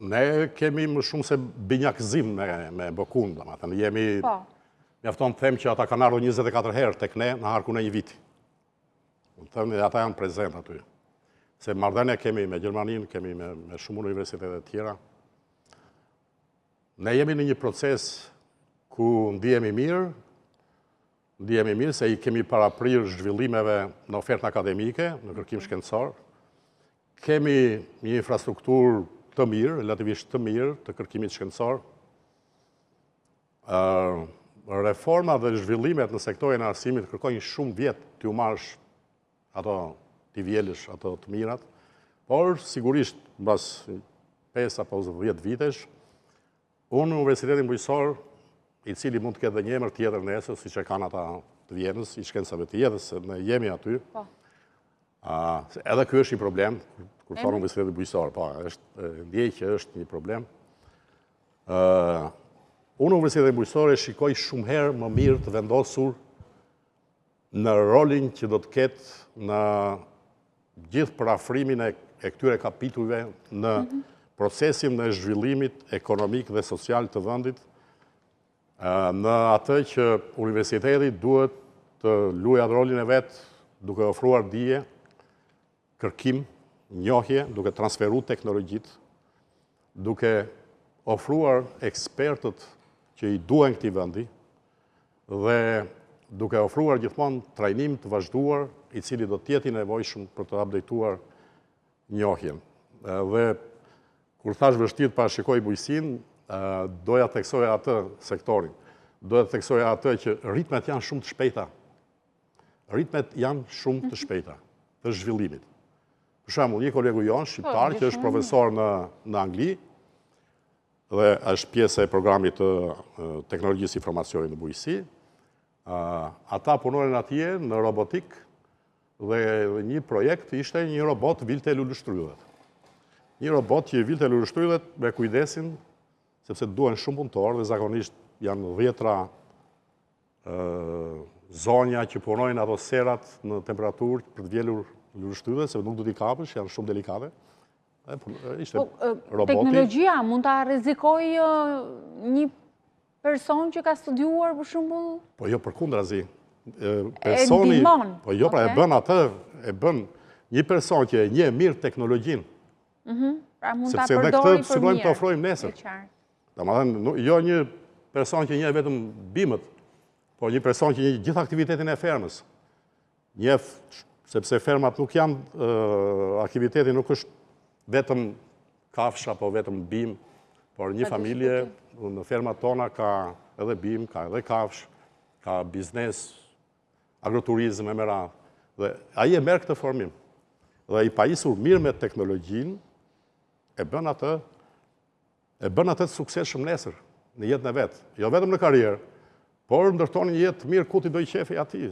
Ne kemi më shumë se binjakëzim me, me BOKU-n, domethënë, jemi... Po. Mjafton të them që ata kanë ardhur 24 herë tek ne në harkun e një viti. Unë them dhe ata janë prezent aty. Se marrëdhënie kemi me Gjermaninë, kemi me, me shumë universitete të tjera. Ne jemi në një proces ku ndihemi mirë, ndihemi mirë se i kemi paraprirë zhvillimeve në ofertën akademike, në kërkim shkencor. Kemi një infrastrukturë të mirë, relativisht të mirë, të kërkimit shkencor. Reforma dhe zhvillimet në sektorin e arsimit kërkojnë shumë vjet t'u marrësh ato, t'i vjelësh ato të mirat, por sigurisht mbas 5 apo 10 vitesh, unë Universitetin Bujqësor, i cili mund të ketë dhe një emër tjetër nesër, siç e kanë ata të Vjenës, i shkencave të jetës, se ne jemi aty. Po. Edhe ky është një problem, kur thonë Universiteti Bujqësor, po, është, ndjej që është një problem. Unë Universitetin Bujqësor e shikoj shumë herë më mirë të vendosur në rolin që do të ketë në gjithë përafrimin e, e këtyre kapitujve në mhm. procesin e zhvillimit ekonomik dhe social të vendit, në atë që universiteti duhet të luajë atë rolin e vet duke ofruar dije, kërkim, njohje, duke transferu teknologjitë, duke ofruar ekspertët që i duhen këtij vendi dhe duke ofruar gjithmonë trajnim të vazhduar, i cili do të jetë i nevojshëm për të updateuar njohjen. Dhe kur thashë vështirë të parashikoj bujqësinë, doja të theksoja atë sektorin. Doja të theksoja atë që ritmet janë shumë të shpejta. Ritmet janë shumë të shpejta të zhvillimit. Për shembull, një kolegu jonë shqiptar po, që është profesor në në Angli dhe është pjesë e programit të teknologjisë informacionit në bujqësi, ata punonin atje në robotikë dhe një projekt ishte një robot vilte luleshtrydhet. Një robot që vilte luleshtrydhet me kujdesin, sepse duhen shumë punëtorë dhe zakonisht janë dhjetra zonja që punojnë ato serat në temperaturë për të vjelur luleshtrydhet, se nuk do t'i kapësh, janë shumë delikate. Ishte po, roboti. Teknologjia mund ta rrezikojë një person që ka studiuar për shembull? Po jo përkundrazi. Personi, po jo pra e bën atë, e bën një person që e njeh mirë teknologjinë. Mhm. Pra mund ta përdorë për mirë. Sepse ne këtë synojmë të ofrojmë nesër. Domethënë, jo një person që njeh vetëm bimët, por një person që njeh gjithë aktivitetin e fermës. Njeh, sepse fermat nuk janë, aktiviteti nuk është vetëm kafshë apo vetëm bimë, por një familje në fermat tona ka edhe bimë, ka edhe kafshë, ka biznes, agroturizëm e me radhë. Dhe ai e merr këtë formim. Dhe i pajisur mirë me teknologjinë, e bën atë e bën atë të suksesshëm nesër në jetën e vet, jo vetëm në karrierë, por ndërton një jetë të mirë ku t'i dojë qefi atij.